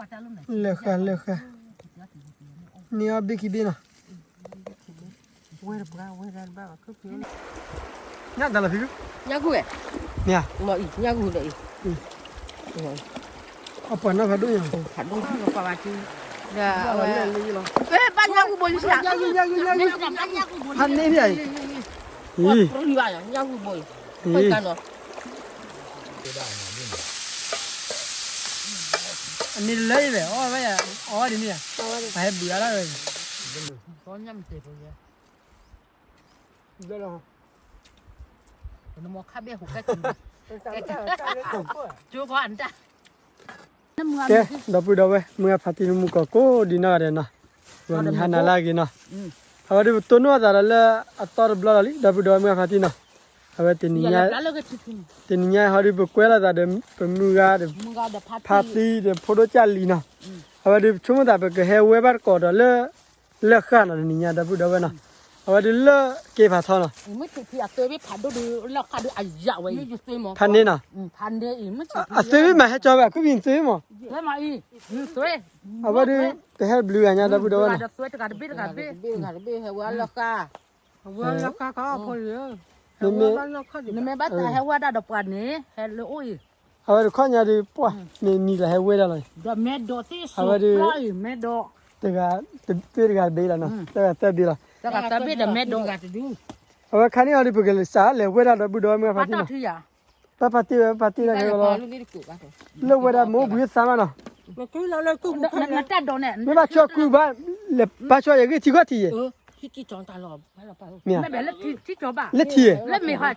လၢၢ်ဃာ်လၢၢ်ဃာ်, န့ၢ်အီၣ်ဘ့ၣ်ခံဘ့ၣ်နီၤ, ညၣ်တၢ်လီၤဖံး, မ့ၢ်ဧါ, ညၣ်ဂုၢ်ဒီးအံၤ, အပှၤနီၢ်ဖးဒိၣ်ညါ, ဖးဒိၣ်, ဖးန့ၢ်န့ၣ်အံၤ, အံၤ အန့ၣ်လၢယလဲၣ်, အီၣ်ဝဲယၤ, အီၣ်ဝဲဒ်န့ၣ်ယၤ, ပဟဲဘုးအါလၢ်ဝဲ, ကဲ, ဒီပုၢ်ဒီဝဲၢ် မုၢ်ဂၢ်ဖါတံၢ်မုၢ်ကီၢ်ကိးဒံးနီၢ်ဂၤဒဲးနီၤ, ဂီၤနံၤဟါနၤလၢအဂ့ၤနီၤ, အဝဲဒၣ်ပတိၢ်နီၣ်အသးဒီးလၢအသီတဘျီလီၤလံ ဒီပုၢ်ဒီဝဲၢ်မုၢ်ဂၢ်ဖါတံၢ်နီၤ, အဝဲတနံၤညါ, တနံၤညါဟီဒုးပကွဲလိာ်သးဒီးပမုၢ်ဂၢ်ဒီး, ဖါတံၢ်ဒီးဖိဒိၣ်ကၢ်လံၤနီၤ, အဝဲဒုးဆိကမိၣ်သးပကဟဲဝဲဘၣ်တကိးဒီးလၢ လၢၢ်ဃာ်နီၤ တနံၤညါ ဒီပုၢ်ဒီဝဲၢ်နီၤ, အဝဲဒုးလၢက့ၤဖးထီနီၤ, ဖးန့ၢ်နီၤ, အသုမ့ၢ်မၤဟဲကၠီဘၣ် ကွံမံၤသုမ့ၢ်, အဝဲဒုး ပဟဲဘျုးဂၤညါ ဒီပုၢ်ဒီဝဲၢ်နီၤ, မ့မ့ၢ် နမ့ၢ်ဘၣ်တၢ်ဟဲဝဲဒၣ်ဒီးပှၤန့ၣ် ဟဲလၢအိၣ်အံၤ, အဝဲတခီညါဒုးပှၢ် မ့ၢ်နံၤလၢဟဲဝဲဒၣ်လီၤ, အဝဲဒုး တဂၤ, တဘ့ၣ်တဂၤတဘ့ၣ်လီၤနီၤ တဂၤသၢဘ့ၣ်လီၤ, အဝဲခါန့ၣ်အီၤဒုး ပကစးလဲၤဝဲဒၣ်ဒီပုၢ်ဒီဝဲၢ်မုၢ်ဂၢ်ဖါတံၢ်နီၤ, ပၢ်ဖါတံၢ်ဝဲ ပၢ်ဖါတံၢ်လီၤ, လၢဝဲဒၣ်မ့ၢ်အိၣ်ဘှံးသါမးနီၤ, မ့ၢ်ဘၣ်ဆီကုဘၣ်, လဲၤပၢ်ဆီယဲၢ်ဂ့ၢ်ထံဂီၢ်ထံယဲၢ်, မ့ၢ်ဧါ, လၢထံယဲၢ်,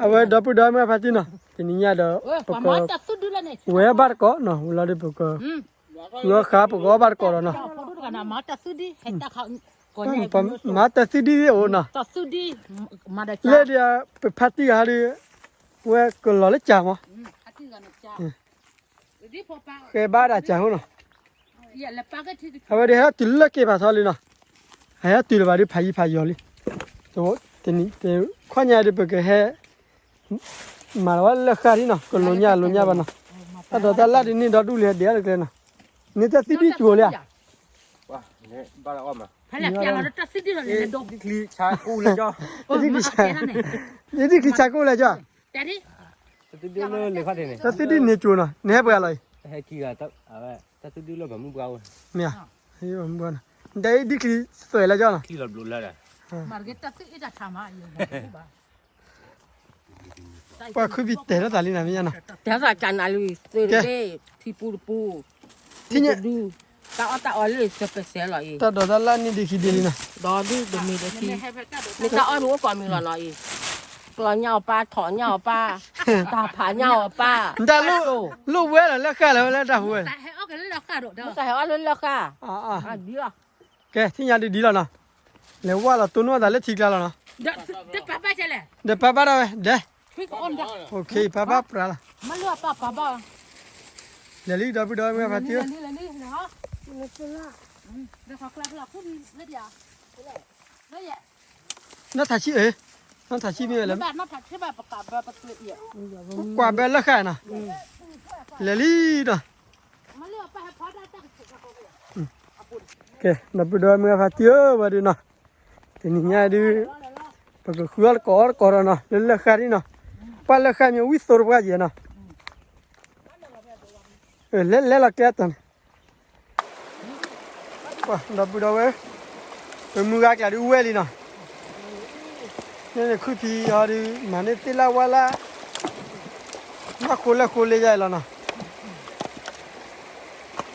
အဝဲဒီပုၢ်ဒီဝဲၢ်မုၢ်ဂၢ်ဖါတံၢ်နီၤ တနံၤညါဒီး ပက ဝဲဘၣ်တကိးနီၤ ဝံၤလီၤဒုးပက ဃုအီၣ်ဃာ်ပကအီၣ်ဘၣ်တကိးဒီးနီၤ, မၤတၢ်သုဒ်အိၣ်နီၤ, လၢဒ်ပဖါတံၢ်ဂၤဟီဒုး ဝဲကလီၤလၢကၢ်မး, ဃဲဘၣ်ဒၣ်ကၢ်ဟိနီၤ, အဝဲဒၣ်ဟဲတုၤလၢက့ၤဖးထီလံနီၤ, ဟဲတုၤလၢၤဘၣ်ဒုးဖးယံၤဖးယီၤလံ, တနံၤ တခီညါဒုးပကဟဲ မၤလီၤဝဲလၢၢ်ဃာ်ဒ်နီၤ ကလိာ်ညၣ်လိာ်ညၣ်ဘၣ်နီၤ, တၢ်ဒိးတၢ်လၣ်ဒ်န့ၣ်ဒီဒူၣ်လံဒံးအါတကျဲနီၤ, န့ၣ်တၢ်သံဒံကၠိလံဧါ, ဒ်ချံဆါကိၣ်လၢကၠီ, တၢ်သံဒံန့ၣ်ကၠိနီၤ နဟဲပှဲၤလီၤအံၤ, မ့ၢ်ဧါ, နတၢ်ဒ်ချံသွဲးလၢကၠီနီၤ, ပှၤခုဘံၣ်တဲာ်ထီၣ်သးလံနၤမ့ၢ်ညါနီၤ, တဲာ်သးကနၤလံ သုးတဘ့ၣ် ထံပူတပူ, ထံတဒူ, တၢ်အီၣ်တၢ်အီလၢစဲးပစဲးလီၤအံၤ, တၢ်ဒိးတၢ်လၣ်န့ၢ်ဒံးခံဒံးလံနီၤ, ဒီးဒုတမံၤဒီးခံ, မ့ၢ်တၢ်အီၣ်မ့ၢ်အိၣ်ကိးမံၤလီၤနီၤအံၤ, ကျီညၣ်အီၤပၢ် ထိးညၣ်အီၤပၢ်, တၢ်ဖးညၣ်အီၤပၢ်, နတၢ်လိၣ်ဝဲလီၤလၢဃာ်လၢဝဲလၢတၢ်ဟူဝဲ, မ့ၢ်တၢ်ဟဲအီၣ်လၢလၢဃာ်, ကဲ ထံၣ်ညါဒ်ဒ်လီၤနီၤ, လဲၤဝဲလီၤတိၢ်နီၣ်သးလၢထံကျါလီၤနီၤ, ဒီးပၢ်ဘၣ်ဒၣ်ဝဲ ဒဲး, ပၢ်ဘၣ်ပြးလီၤ, လဲၤလံ ဒီပုၢ်ဒီဝဲၢ် မုၢ်ဂၢ်ဖါတံၢ်ဧၢ, နီၢ်ထးဆံၣ်အၢ, နီၢ်ထးဆံၣ်မ့ၢ်ဝဲလဲၣ်, ကွၢ်ဘၢလၢဃာ်နီၤ, လဲၤလံဒီး ကဲ ဒီပုၢ်ဒီဝဲၢ်မုၢ်ဂၢ်ဖါတံၢ်ဧၢ ဝဲဒၣ်နီၤ, တနံၤညါဒုး ပကဃုအီၣ်တကိးအီၣ်တကိးဒီးနီၤ လၢလၢၢ်ဃာ်ဒ်နီၤ, ပှၢ်လၢၢ်ဃာ်မ့ၢ်ဝံၣ်သိတပှၢ်ယဲၢ်နီၤ, လဲၤလဲၤလီၤကျဲအတီၤန့ၣ်, ဒီပုၢ်ဒီဝဲၢ်ဧၢ, ပမုၢ်ဂၢ်ကျါဒုးဝဲၢ်လံနီၤ, န့ၣ်န့ၣ်ခုဖံအီၤဒုး မၤန့ၢ်သ့ၣ်လၢဝါလၢ ဘၣ်ဃိလၢဃိလၢယါအံၤလီၤနီၤ,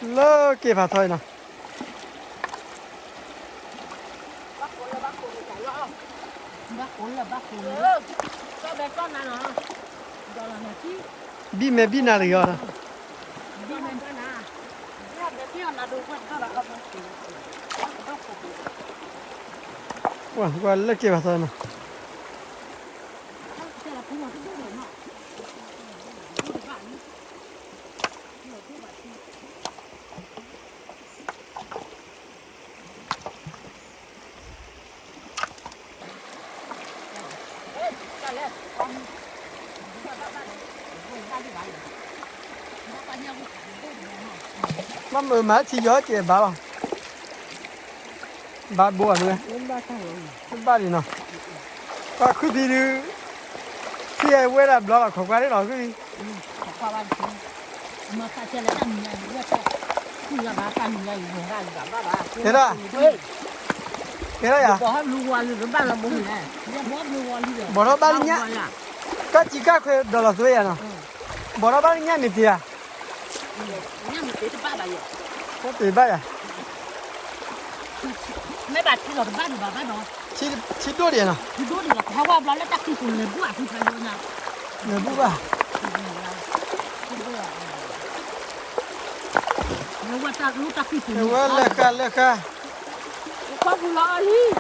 လၢက့ၤဖးထီအံၤနီၤ, ဘၣ်ဃိလၢဘၣ်ဃိလၢ, ဘၣ်ဃိလၢဘၣ်ဃိလၢ, ဘံၣ်မဲာ်ဘံၣ်နၤတဂ့ၤအီၤ, ပှၤလၢက့ၤဖးထီနီၤ. ဘၣ်မုာ်မၤထံယီၤကဲဘၣ်လီၤ, ဘၣ်ဘိအမ့ၢ်, ဘၣ်ဒံးနီၤ, ပှၤခုဖံဒုး, ထံဝဲဒၣ်ဘျီလီၤ ခိးကွၢ်န့ၣ်လီၤခုဖံ, တဲဒၣ်, တဲဒၣ်ယၤ, ဘီထီၣ်ဘၣ်လၢညၣ်, ကၢ်စံးကၢ်ခွဲးဒီးလီၤသွဲယၤနီၤ, ဘီထီၣ်ဘၣ်လၢညၣ်မ့ၢ်တ့ဧါ, တ့ဘၣ်ယၤ, မ့ၢ်ဘၣ်ထံလီၤတဘၣ်ဒံးဘၣ်ဘၣ်ဒီး, ထံဒိၣ်ဒံးနီၤ, ထံဒိၣ်ဒံးလီၤ ဟဲဝဲဘျီလၢတၢ်ကံၢ်ပူၤလဲၤဘူၣ်အီၤထံဖဲယိညါ, လဲၤဘူၣ်ဘၣ်, လဲၤဝဲတၢ်လၢတၢ်ကံၢ်ပူၤ, လဲၤဝဲလၢဃာ်လၢဃာ်, ကွၢ်ပူၤလီၤ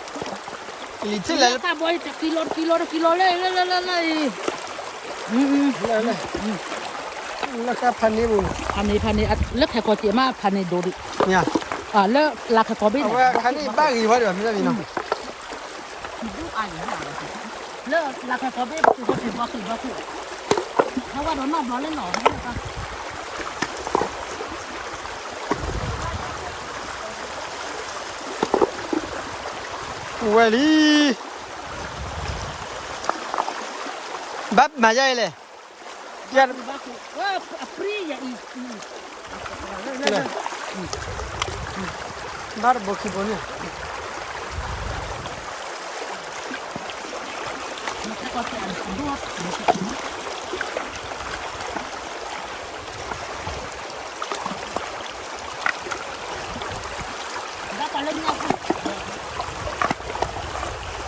အီၤလံ လံၤထံၣ်လဲၣ်, တၢ်ဘီတကံလိတကံလိတကံလိလၢလၢလၢလၢအံၤ, လၢဃာ်ဖးန့ၣ်ပူၤ, ဖးန့ၣ်ဖးန့ၣ်, လၢခဲကီးက့ၤမးဖးန့ၣ်ဒိၣ်ဒံး, လၢလၢခဲကီးဘ့ၣ်န့ၣ်, အဝဲခါန့ၣ်ဘၣ်ဂ့ၤဝဲဒံးဘၣ်မ့ၢ်နီၤ, လၢလၢခဲကီးဘ့ၣ်ပကဘီက့ၤဘီက့ၤ, ဟဲဝဲဒီးနီၢ်ဘျီလၢနီၤ ဝဲလံ, ဘၣ်မၤယါအံၤလဲၣ်, ဘၣ်တဘိခံဘိန့ၣ်,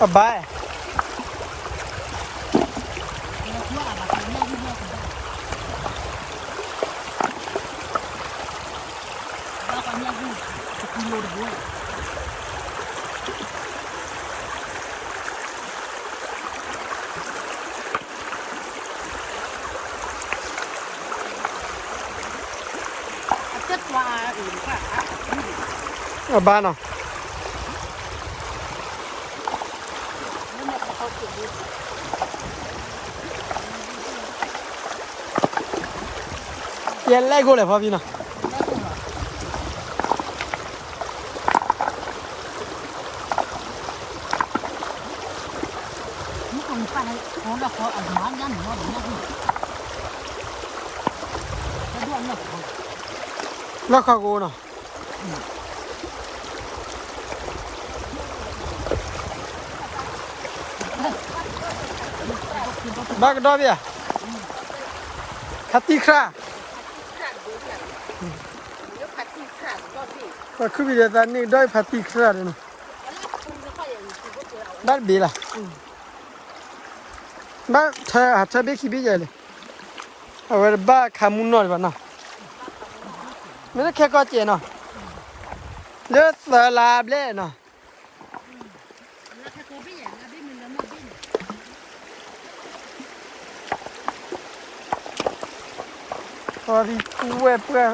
အဘၣ်, အဘၣ်နီၤ, ယဲလဲၣ်ကိၣ်လဲၣ်ဖီဖံနီၤ, လၢခီကအိနီၤ, ဘၣ်ကဒီဘ့ၣ်ဧါ, ခါတံၢ်ခရၣ်, ပှၤခုဖံဒီးသးန့ၢ်ကဒီဖးတံၢ်ခရၣ်ဒီးနီၤ, ဘၣ်တဘ့ၣ်လၢ်, ဘၣ်ထၢအထၢဘ့ၣ်ခံဘ့ၣ်ယဲၢ်လဲၣ်, အဝဲတဘၣ်ခါမူနီၢ်ဒံးဘၣ်နီၤ, မ့ၢ်လၢခဲကီၢ်စဲးနီၤ, လၢသၢလါဘျဲၣ်နီၤ, ဖီဖံကူဝဲၢ်ပှၢ်,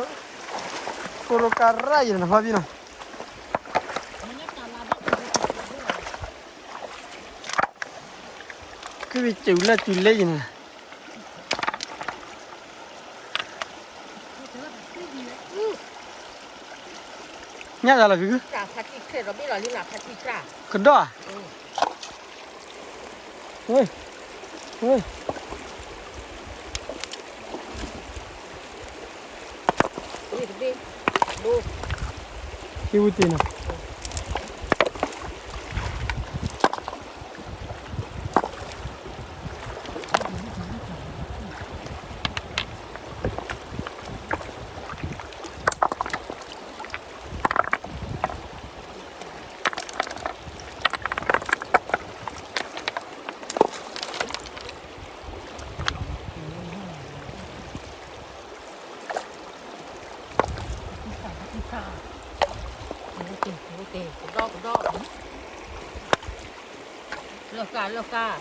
ကိၢ်လိကရၣ်ယဲၢ်နီၤဖီဖံနီၤ, ခုဝံၤစူၤလၢစူၤလဲယဲၢ်နီၤ, ညၣ်တၢ်လီၤဖံ, ကဒီးဧါ, ဝဲ, ဝဲ, ဟ့ၣ်ဝံတ့ၢ်နီၤ. ကဒီး ကဒီး, လၢဃာ် လၢဃာ်.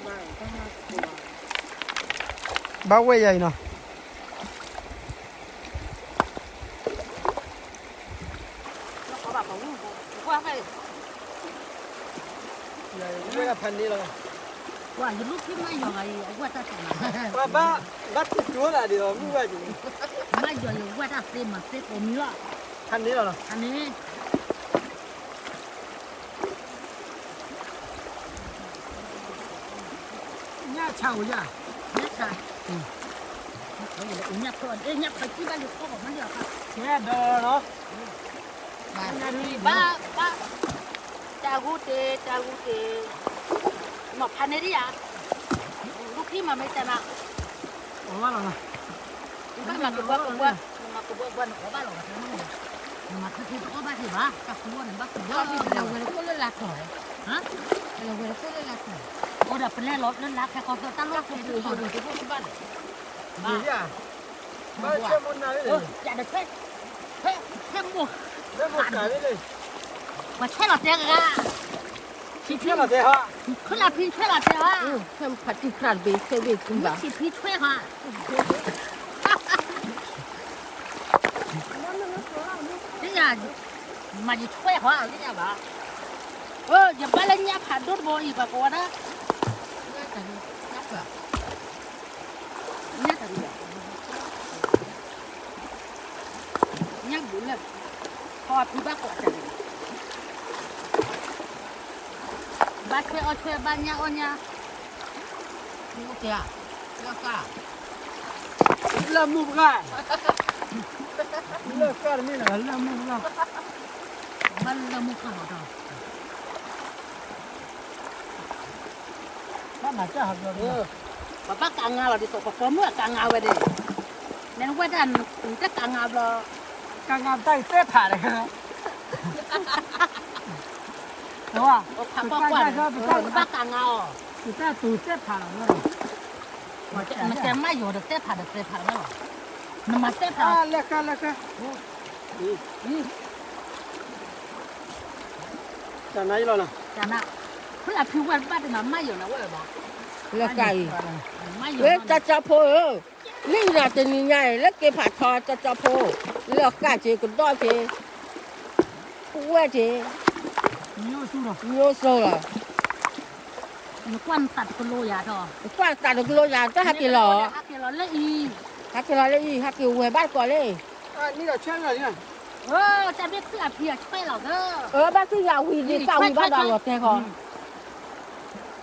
မၤတၢ်မၤ ဘၣ်ဝဲၢ်ယၤအံၤနီၤ. ဝဲၢ်ဖးန့ၢ်လီၤ. ဝဲယလူၤဖံမၤယီၤဂၤအံၤ အဝဲၢ်တၢ်တမၤ, ဘၣ်တံၤကျိလၢဒ်သိးမုၢ်ဝဲၢ်န့ၣ်, မၤယီၤယဝဲၢ်တၢ်သ့မၤသ့ကိးမံၤလီၤ. ဖးန့ၢ်လီၤနီၤ. ဖးန့ၢ် ညၣ်ဆါအိၣ်ယၤ, ညၣ်ဆါ, ညၣ်ဖးကံၢ်ဘၣ်လံဃီဘၣ်မၤလံအီၤခါ, ကဲဒီးလီၤနီၤ. ဘၣ်, ဘၣ်, တၢ်ဂူတ့ၢ် တၢ်ဂူတ့ၢ်, မ့ၢ်ဖးန့ၢ်ဒံးယၤ, လူၤဖံမၤမ့ၢ်တၢ်နၤ, အီၣ်ဘၣ်လီၤနီၤ. နဘၣ်မၤကဘှါကဘှါ, နမၤကဘှါကဘှါ နအီၣ်ဘၣ်လီၤဂၤတမ့ၢ်, နမၤဖံဖံတအီၣ်ဘၣ်က့ၤဘၣ်, တၢ်ဃူအီၣ်န့ၣ် ဘၣ်ဃူအီၣ်, ပလဲၤဝဲတခိၣ်လၢလါခီ, ပလဲၤဝဲတခိၣ်လၢလါခီ, အိၣ်ဒီးပလဲၤလီၤလၢလါခီခီသၢတၢ်လီၢ်ခဲတခီ, တခိၣ်တဘၣ်န့ၣ်, ဘၣ်, ဘၣ်ဆဲမိၢ်နၤ, ယၤဒီးဆဲ, ဆဲမိၢ်, ပှၤဆဲလီၤတဲဂၤ, ဆဲလီၤတဲဟီ, ခလၢဖံဆဲလီၤတဲဟီ, ဖးတံၢ်ခရၣ်တဘ့ၣ် ဆဲဘ့ၣ်သံဘၣ်, ဆံဖံဆဲဟီ, မၤယဆွဲဟီလၢညါဘၣ်, ယဘၣ်လၢညၣ်ဖးဒိၣ်တဘိအံၤ ပှၤကိးဝဲဒၣ်, ညၣ်တၢ်န့ၣ်, ညၣ်ဘူးလၢ, ဖီဖံဘၣ်ကိးတၢ်န့ၣ်, ဘၣ်ဆွဲအီၣ်ဆွဲ ဘၣ်ညၣ်အီၣ်ညၣ်, လၢမုၢ်ပှၢ်, လၢကၢ်တမ့ၢ်လၢမုၢ်ပှၢ်, ဘၣ်လၢမုၢ်ပှၢ်လီၤဒီး ပဘၣ်ကးငါလီၤ ဒ်သိးပပိာ်မုၣ်အကးငါဝဲန့ၣ်, နဝဲဒၣ်နတကးငါဘျီ, ကးငါပတၢ်အံၤသဲဖးဒီး, ပဘၣ်ကးငါအီၤ, ပတၢ်တူၤသဲဖးလီၤ, နကဲမၤယီၤဒီးသဲဖးဒီးသဲဖးလီၤ, နမၤသဲဖး, လၢဃာ်လၢဃာ် တၢ်နါအံၤလီၤ, တၢ်နါ, ဖုလၢဖံဝဲဘၣ်တမၤမၤယီၤနၤဝဲဘၣ်, လၢဃာ်အံၤ, ဝဲကၠီကၠီဖိဧၢ, လၢအံၤဒီးတနံၤညါအံၤ လၢက့ၤဖးထီကၠီကၠီဖိ, လၢဃာ်က့ၤကဒီးက့ၤ, ဝဲက့ၤ, မျိုးစိလီၤ, နကွၢ်နသးတကလိယၤဒီး, နကွၢ်နသးတကလိယၤ တဟဲက့ၤလီၤ, ဟဲက့ၤလီၤလၢအံၤ, ဟဲက့ၤလီၤလၢအံၤ ဟဲက့ၤဝဲဘၣ်တကိးလၢ တၢ်ဘ့ၣ်ဖုလၢဖံအဆွဲလီၤ, အဘၣ်သ့ၣ်ညါဝံၤဒ်တၢ်ဝံၤဘၣ်ဒီးလီၤတဲဃီ,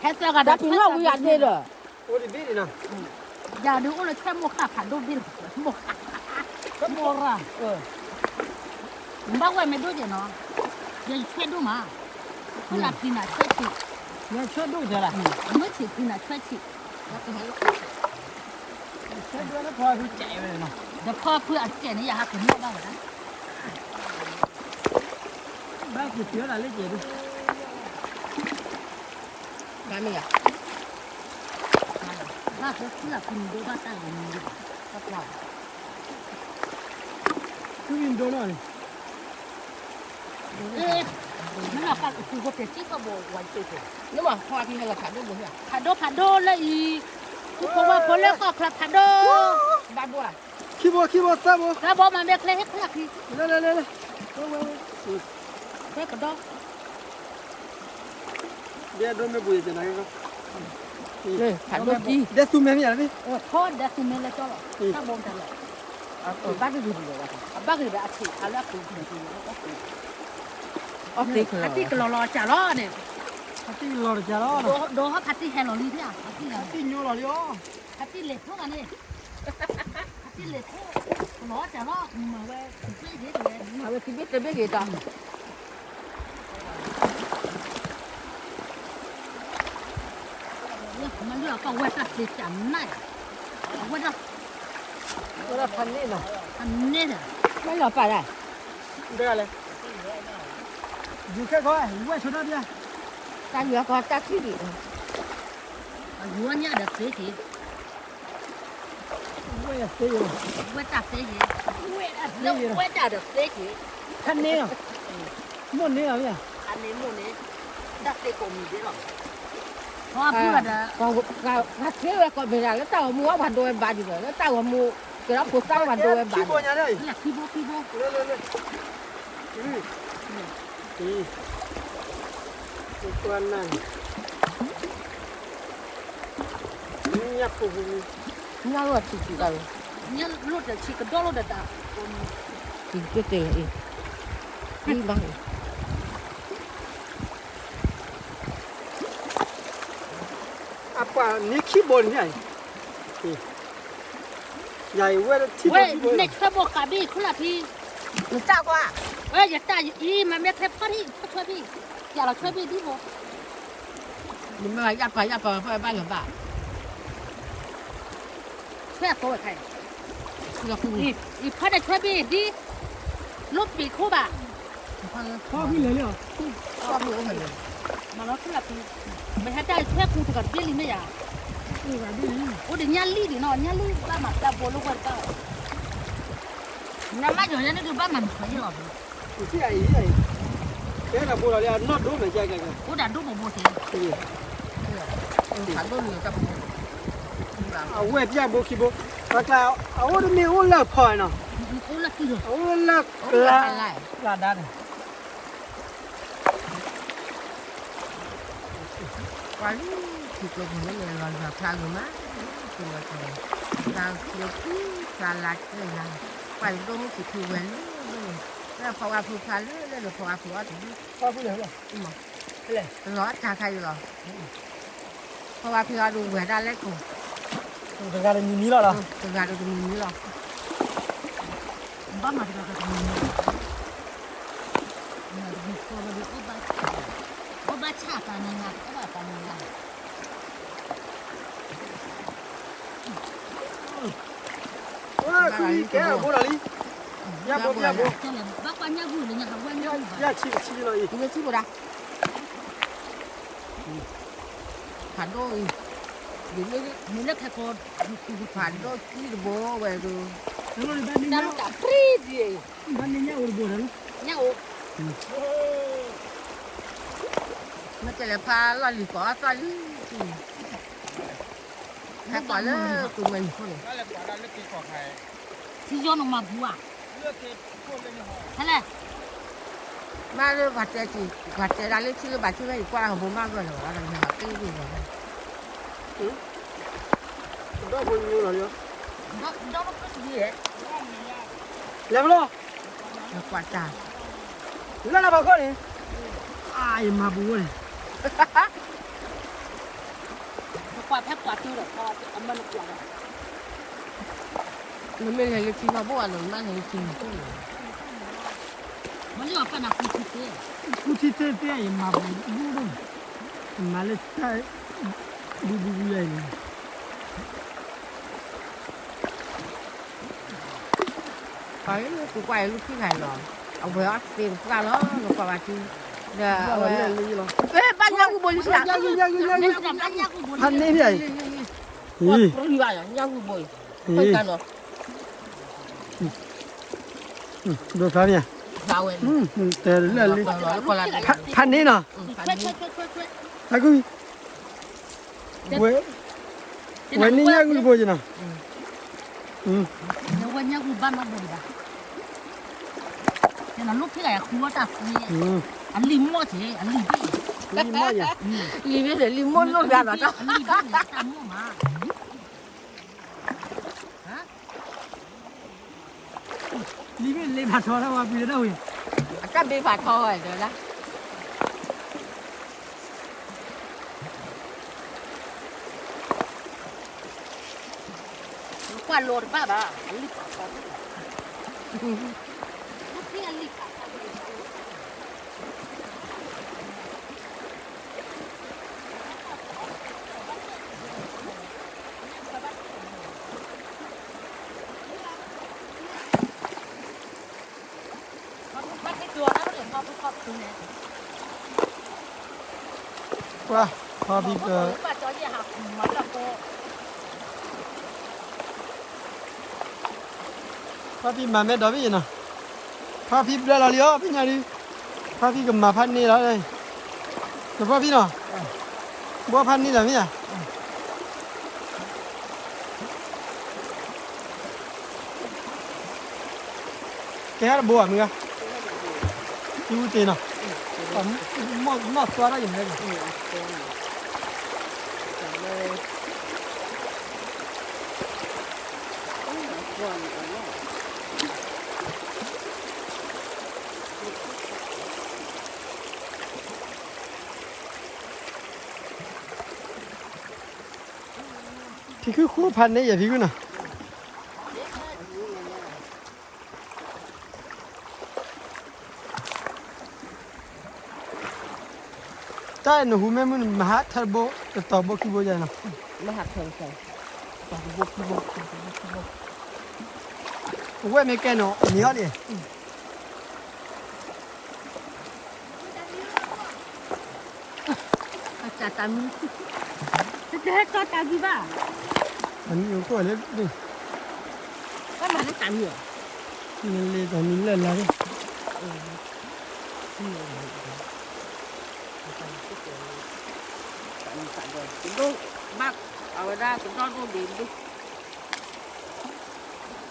ဟဲသၢဂၤဒီးဖံနီၣ်ဝံၤယၤသ့ဒီး, ယၤဒုးအိၣ်လၢဆွဲမိၢ်ဃၣ်ဖးဒိၣ်ဘ့ၣ်လီၤ, မိၢ်ဃၣ်, ဘၣ်ဝဲမ့ၢ်ဒိၣ်က့ၤနီၤ, ယဆွဲဒိၣ်မး, ဖုလၢဖံနၤဆွဲဆံး, မုၢ်ဆံးဖံနၤဆွဲဆံး ဒီးဖီဖုအစဲးန့ၣ် ယဟးက့ၤနီၣ်ဘၣ်ဝဲဒၣ်, ဘၣ်က့ၤတုၤလၢလၢက့ၤဒုး, ဘၣ်မ့ၢ်ယၤ, ဘၣ်ဖုလၢဖံနဒိဘၣ်တၢ်ဂီၤမူဒံးဘၣ်, ဖုမံၤဒိနီၣ်န့ၣ် ဖးဒိၣ်ဖးဒိၣ်လၢအံၤ, ဖုဖိဝဲဖိလၢကီၢ်ချၢဖးဒိၣ်, ဘၣ်ဘိဧါ, ခံဘိခံဘိသၢဘိ, သၢဘိမၤမ့ၢ်ချ့ဟ့ၣ်ခလၢခံ, လၢလၢလၢလၢ, ဝဲဝဲဝဲ, ဝဲကဒီး, ဒဲဒိမ့ၢ်ဘူးယဲၢ်ကနၤ, ဖးဒိၣ်တံၢ်, ဒဲသူမဲမ့ၢ်ယၤ, ထီဒဲသူမဲလၢကၠီလီၤ, တၢ်ဘိမတၤလဲၣ် ဘၣ်ဂ့ၤဂ့ၤဒ်လဲၣ်, အဘၣ်ဂ့ၤဒီးအထံးအလၢအပူၤ, အတံၢ်ကလီၤလီၤစၢ်လီၤန့ၣ်, အတံၢ်ကလီၤလီၤစၢ်လီၤ, ဒီးဟီဖးတံၢ်ဟဲလီၤလံ, ဖးတံၢ်ညိလီၤလံ, ဖးတံၢ်လဲၤဖိဂၤန့ၣ်, ဖးတံၢ်လဲၤဖိ, ကလီၤစၢ်လီၤ, မၤဝဲတဘ့ၣ်ဂ့ၤတဘ့ၣ်, မၤဝဲတဘ့ၣ်တဘ့ၣ်ဂ့ၤဒီး မ့ၢ်လၢအကဝဲၢ်တၢ်သ့စးနၢ်, အဝဲဒၣ်, ဝဲဒၣ်ဖးန့ၢ်နီၤ, ဖးန့ၢ်ဒီး, ဝဲလီၤပာ်ဒၣ်, ဒ်လဲၣ်, ယူၤခဲခီ, ဝဲဆိဒၣ်ဒ်, တၢ်ယူၤအကီတၢ်ထံၣ်ဒံး, ယူၤအညၣ်ဒီးသ့က့ၤ ဝဲတၢ်သ့ယဲ, ဝဲတၢ်သ့ယဲ, လၢဝဲတၢ်ဒီးသ့က့ၤ, ဖးန့ၢ်လီၤ, မိၢ်န့ၢ်လီၤ, ဖးန့ၢ်မိၢ်န့ၢ်, တၢ်သ့ကိးမံၤဒဲးလီၤ, ပှၤ ပှၤ ပှၤစ့ဝဲကိးမ့ၢ်ဒၣ် လၢတၢ်ဂီၤမူအီၤ ပှၤဒိဝဲဘၣ်ဒံးဘၣ် လၢတၢ်ဂီၤမူ ကဲထီၣ်ဖိသၣ်ပှၤဒိဝဲဘၣ်ဒံးဘၣ် ခံဘိ ခံဘိ လၢ လၢ လၢ အံၤ ကွၢ်နၢ်န့ၣ် ညၣ်ဖိဖိ ညၣ်လီၤထံထံတၢ်လီၤ ညၣ်လိၣ်တဆံကဒီလိၣ်တတၢ် ထံက့ၤတဲလၢအံၤ အံၤဘၣ် အပှၤန့ၢ်ခံဘိန့ၣ် ယၤအံၤဝဲထံဘိ ဝဲန့ၣ်ဆွဲဘိကးဘ့ၣ်ခိၣ်လၢ်ဖံ နတၢ်ကွၢ် ဝဲယတၢ်အံၤ မၤမ့ၢ်ချဲဖီၣ်ထံ ဖီၣ်ဆွဲဘ့ၣ် ယၤလီၤဆွဲဘ့ၣ်ဒ်ဘိ နမ့ၢ်ယၢ်ပာ်ယၢ်ပာ်ဖဲဘၣ်လၢၤဘၣ် ဆွဲအသိးဝဲခါအံၤ အံၤဖီၣ်န့ၣ်ဆွဲဘ့ၣ်ဒ် လိၣ်ပ့ၤခိၣ်ဘၣ် ဖီၣ်ဖုလဲၤလံ ဖီၣ်ဖုအိၣ်ဖဲလဲၣ် မၤလီၤဖုလၢဖု မ့ၢ်ဟဲတၢ်ဆွဲကူတကးတဘ့ၣ်လံမ့ၢ်ယၤ အိၣ်ဒီးညၣ်လံၣ်ဒံးနီၤ ညၣ်လံၣ်ဘၣ်မၤတၢ်ဘိလၢဝဲတဘၣ် နမၤယီၤညါန့ၣ်ဒုးဘၣ်မၤမုာ်ဖးယံာ်လီၤ ကဲတၢ်ဘိလီၤလံ အနီၢ်ဒိၣ်မးကဲကဲကဲ အိၣ်ဒၣ်ဒိၣ်ဘိဘိသ့ ဖးဒိၣ်လံတၢ်ဘိ အဝဲၢ်ပျၢ်ဘိခံဘိ ပှၤကျါ အအိၣ်တမ့ၢ်အိၣ်လၢဖီနီၤ အိၣ်လၢ အအိၣ်လၢကျါ ကျါဒါန့ၣ် ပှၤလံ ထံကျိပူၤန့ၣ် လီၤယွၤဖျါဂ့ၤမး ထံလီၤကီၢ် သးကျိထံ သးလၤကဲလၤ ပှၤတဒိၣ်မုၢ်ထံထံဝဲလၢန့ၣ် လၢဖီဝါဖုဖျါလၢလဲၣ်န့ၣ် ဖီဝါဖုအီၣ်တဒု ဖီဝါဖုလဲၣ် လီၤတၢ်ခါအံၤလီၤ ဖီဝါဖုအီၣ်ဒုးဝဲဒၣ်လဲၣ်ကိး တဂၤတမံၤမံၤလီၤလီၤ တဂၤတမံၤမံၤလီၤ ဘၣ်မၤတဂၤတမံၤမံၤ မၤတမံၤဃီဘၣ်ဒီး အိၣ်ဘၣ်ဆၣ်တၢ်နၤနၤ တအိၣ်ဘၣ်တၢ်နၤနၤ ဝဲ ကွံကဲအဘိလီၤလံ ညၣ်ဘိ ညၣ်ဘိ ဘၣ်ကွၢ်ညၣ်ဘိလၢညါဟးဝဲညၣ်ဘိ ယၢ်ဆံတဆံလီၤအံၤ ထံဘိဒၣ် ဖးဒိၣ်အံၤ မ့ၢ်လၢခဲကိး ဖးဒိၣ်ကံတဘိဝဲဒိၣ် တၢ်လီၢ်တၢ်ပြံဒံးအံၤ ဘၣ်န့ၣ်ညၣ်အိၣ်တဘိလီၤ ညၣ်အိၣ် မ့ၢ်တဲလဲၤဖးလီၢ်လံၤကိးအီၣ်သီၣ်လံ ဟဲကိးလၢကမှဲၤနံၤခိၣ်န့ၣ် ထံယီနမၤဘူးဧါ ဟဲလဲၣ် မ့ၢ်လၢပှၤတဲက့ၤ ပှၤတဲဒၣ်လၢထံလၢဘၣ်ထံဝဲအံၤ ကွၢ်ဟီၣ်ဘိမးဂၢၢ်လီၤဝဲဒၣ် တမ့ၢ်ဟီၣ်တ့ၢ်ဂ့ၢ်ဂီၤ ဒီးဖိညိလီၤလံ ဒီးဖိတံၤလဲၣ် လဲၤမးလီၤ ကွၢ်တၢ် လၢနဘၣ်ခီန့ၣ် အယမၤဘူးဝဲန့ၣ် နကွၢ်ဖဲကွၢ်တုၤဒီး အမၢနကွၢ်ဒီး နမ့ၢ်လဲၤလၢထံမၤဘူၣ်အီၤနီၤ နဘၣ်လဲၤလၢထံမၤဘူၣ်န့ၣ် မ့ၢ်လၢအပၢ်နၤကူထံသ့ ကူထံသ့သ့ ယမၤဘူးဘူးဒိၣ် ယမၤလၢတၢ် ဘူးဘူးဘူးယၤအံၤန့ၣ် ပှၤလၢကူကွၢ်အံၤလူၢ်ထံၣ်ခါအံၤလီၤ အဝဲအီၣ်သ့တသၣ်လီၤ နကွၢ်ဘၣ်ထံ ဒီးအဝဲ ဘၣ်ညၣ်ဂုၢ်ဘိလံ ဖးန့ၢ်န့ၣ် ညၣ်ဂုၢ်ဘိအံၤ ဒိဖျါန့ၣ် တဲလၢလံ ဖးန့ၢ်နီၤ အကူ ဝဲ ဝဲန့ၢ်ညၣ်ဂုၢ်ဘိယနီၤ ဝဲညၣ်ဂုၢ်ဘၣ်နီၢ်ဘိဒံးဘၣ် နလိၣ်ဖဲဂၤယၤခူဝဲတၢ်သ့ အလံၤမီၢ်က့ၤ အလံၤဘ့ၣ် လံၤမီၢ်ယၤ လံၤမီၢ်ယၤ လံၤမီၢ်လိၣ်ဂၤဒီးတၢ် လံၤဘ့ၣ်လ့ဖးထီတၢ်ဝဲပူၤတၢ်ဝံၤ အတၢ်ဘ့ၣ်ဖးထီဝဲဒီးလၢ ကွၢ်လိတဘၣ်ဘၣ် အလံၤဖးထီ ကွၢ် ဖီဖံက ဖီဖံမၤမဲာ်ဒီးဘ့ၣ်နီၤ, ဖီဖံဘျၢလီၤလံအီၤ ဖဲညါဒုး, ဖီဖံကမၤဖးန့ၢ်လီၤ, နဖီဖံနီၤ, ဘိဖးန့ၢ်လီၤမ့ၢ်ဧါ, ကဲဟဲတဘိဧါမ့ၢ်ဧါ, ယူတ့ၢ်နီၤ, နီၢ်သွါထီၣ်ယမ့ၢ်, ဖံခုဃိဖးန့ၢ်ယဲၢ်ဖံခုနီၤ. တၢ်နဟူမ့ၢ်မုၢ်နမၤဟးထၢတဘိ တတီၤဘိခံဘိယဲနီၤ, မၤဟးထၢတဘိခံဘိ, အဝဲမ့ၢ်ကဲနီၤ နံၤအီၤလံ. တၢ်တၢ်မံၤ, တဟဲတီတၢ်ဂံၢ်ဘၣ်, တၢ်မံၤအိၣ်ကိးလၢ, ဘၣ်မၤလၢတၢ်မံၤအီၤ, လၢတၢ်မံၤလၢလၢ်လၢ, တၢ်မံၤစးဒီး, ဘၣ်အဝဲဒၣ်ကဒီဒိၣ်ဘ့ၣ်ဘ့ၣ်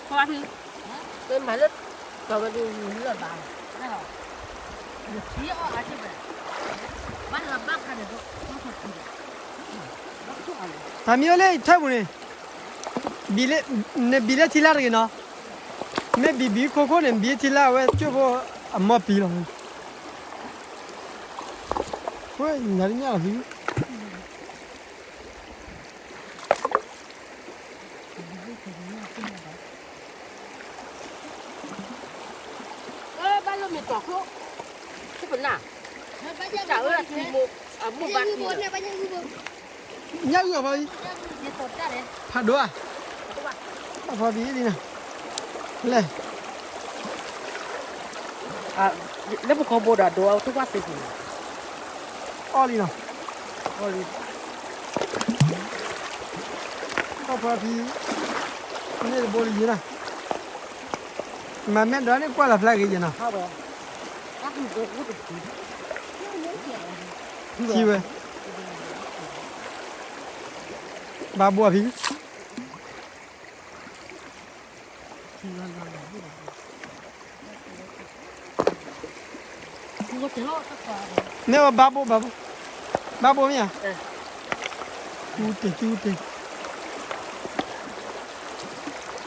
ဖီဖံ, မ့ၢ်မၤလၢ, ကဝဲဒၣ်လၢဘၣ်, တၢ်မံၤအိၣ်လၢထၢပူၤန့ၣ်, နဘံးလၢထံလၢ်တဂ့ၤနီၤ, မ့ၢ်ဘံးဘံးခိၣ်ခိၣ်န့ၣ် ဘံးထံလၢ်အဝဲကၠိဖိအမီၢ်ပံၤလီၤ, ဝဲနၤတညၣ်လီၤဖံ ဘၣ်လိၣ်မ့ၢ်တီၤခိၣ်, ခိၣ်ပနၢ်, တၢ်အၢထံမိၢ်, အမိၢ်ဘၣ်ထံ, ညၣ်ဂုၢ်အဖီ, ဖးဒိၣ်ဧါ, အဖီဘံၤလံနီၤ, လဲၣ် လၢပကီၢ်ဘိဒီးဒိးအီၤထိၣ်ကွၢ်သ့ၣ်သ့ၣ်, အီၣ်လံနီၤ, အီၣ်လံ, အီၣ်ဖီဖံ, န့ၢ်တဘိလံယဲနီၤ, မၤမဲာ်ဒိးန့ၣ်ကွၢ်လီၤဖျါဂ့ၤယဲနီၤ, ထံဝဲ, ဘၣ်ဘိအဖံ မ့ၢ်ဝဲဘၣ်ဘိ, ဘၣ်ဘိ, ဘၣ်ဘိမ့ၢ်ဧါ, ကတ့ၢ်က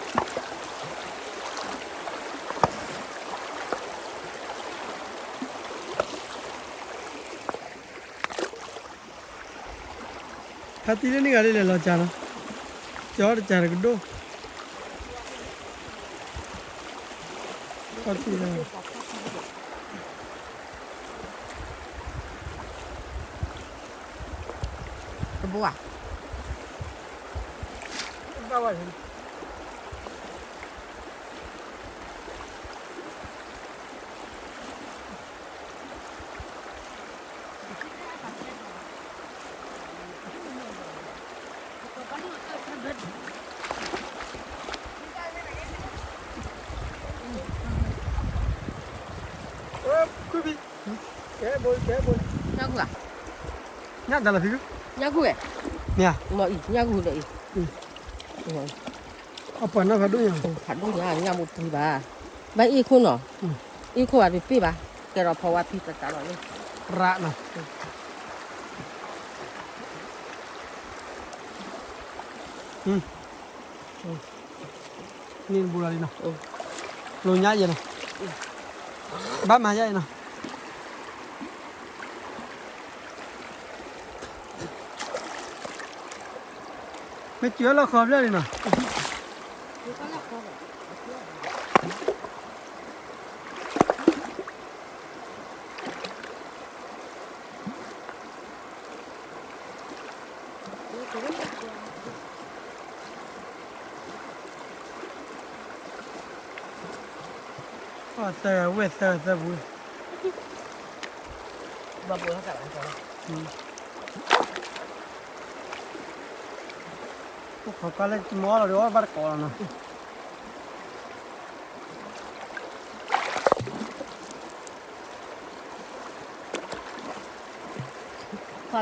တ့ၢ်, ဖါတံၢ်လၢန့ၣ်ဂၤလၢလဲၤလီၤစၢ်နီၤ, ကၠီတစၢ်တကဒိၣ်, ဖါတံၢ်လၢ တဘိဧါ, ဘၣ်ဝဲ ညၣ်ဂုၢ်ဧါ, ညၣ်ဂုၢ်ဝဲ, မ့ၢ်အံၤ ညၣ်ဂုၢ်ဒီးအံၤ, အပှၤနီၢ်ဖးဒိၣ်ညါ, ဖးဒိၣ်ညါ ညၣ်မူပှံၤဘၣ်, ဘၣ်အ့ၣ်ခိၣ်နီၤ, အ့ၣ်ခိၣ်ဘၣ်ပ့ၢ်ပ့ၢ်ဘၣ်, ကဲထီၣ်ဖီဝါဖံတၢ်တၢ်လီၤန့ၣ်, ရၣ်နီၤ, န့ၢ်တဘိလီၤလံနီၤ, လိာ်ညါယဲနီၤ, ဘၣ်မၤယါအံၤနီၤ, မ့ၢ်စၢၤလီၤခီဖျၢၣ်လံနီၤ, သၢဝဲၢ်သၢဝဲၢ်သၢပူၤ, ဘၣ်ဘိ, အိၣ်ခိးကါလၢမီလီၤဒီးအီၣ်ဘၣ်တကိးလီၤနီၤ.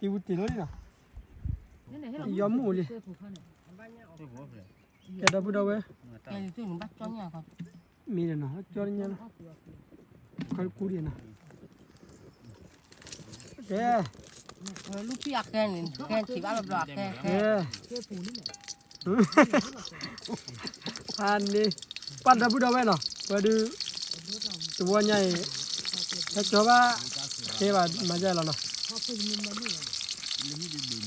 တံၤပူၤတ့ၢ်လီၤလံနီၤ, ယီမူၣ်လံ, ကဲဒီပုၢ်ဒီဝဲၢ်, မ့ၢ်နီၤ ကၠီတညါလီၤ, ခီတကူဒံးနီၤ, ကဲ, ကဲ, ဖးန့ၢ်, ပှၤဒီပုၢ်ဒီဝဲၢ်နီၤ, ဝဲဒုး, တဝီညါအံၤ, ဟဲကၠီဘၣ်, ကဲဘၣ်မၤယဲလီၤနီၤ မ့မ့ၢ်လၢ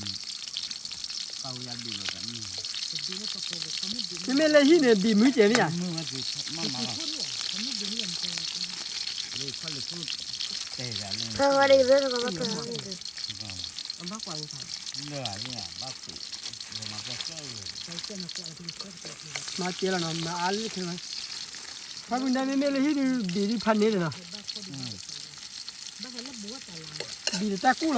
ဟံၣ်န့ၣ် ဘံၣ်မုၢ်ကဲမ့ၢ်ဧါ, ဖဲဝဲဒၣ်ယဘဲသကိးဘၣ်ဖဲဝဲန့ၣ်, မၤကဲလီၤနီၤ မၤအါလၢခဲဝဲ, ဖးမုၢ်နၤမ့မ့ၢ်လၢဟံၣ်ဒုးဘံၣ်ဒုးဖးန့ၢ်ဒီးနီၤ, ဘံၣ်တၢ်ကူၣ်လီၤနီၤ, တၢ်ကူၣ်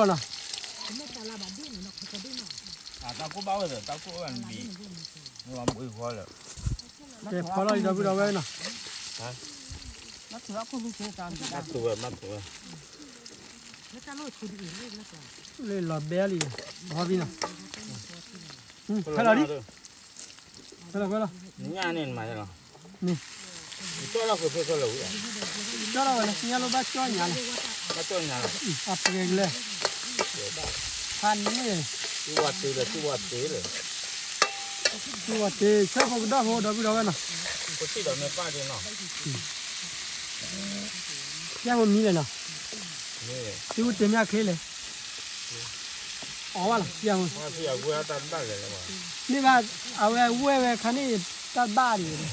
ဘၣ်ဝဲဒီး တၢ်ကူၣ်ဝဲဘံၣ်, ကဲဖီလီၤဒီပုၢ်ဒီဝဲၢ်နီၤ, လၢလီၤဘဲလံ, ဖီဖံနီၤ, ဖဲလီၤဖဲလီၤ, န့ၣ်, ကၠီလီၤဝဲလၢညါလၢဘၣ်ကၠီညါလီၤ, အပှဲၤကလဲၣ်, ဖးန့ၢ်, တူၢ်ဝဲတ့ ဆၢဖိကဒီဖိဒီပုၢ်ဒီဝဲၢ်နီၤ, ယဲၢ်ဖိမံလဲၣ်နီၤ, သုတ့မ့ၢ်ချ့လဲၣ်, အီၣ်ဘၣ်လီၤ, မ့ၢ်ဘၣ်, အဝဲဝဲၢ်ဝဲခါန့ၣ်, တၢ်ဘၣ်ဒံးဝဲန့ၣ်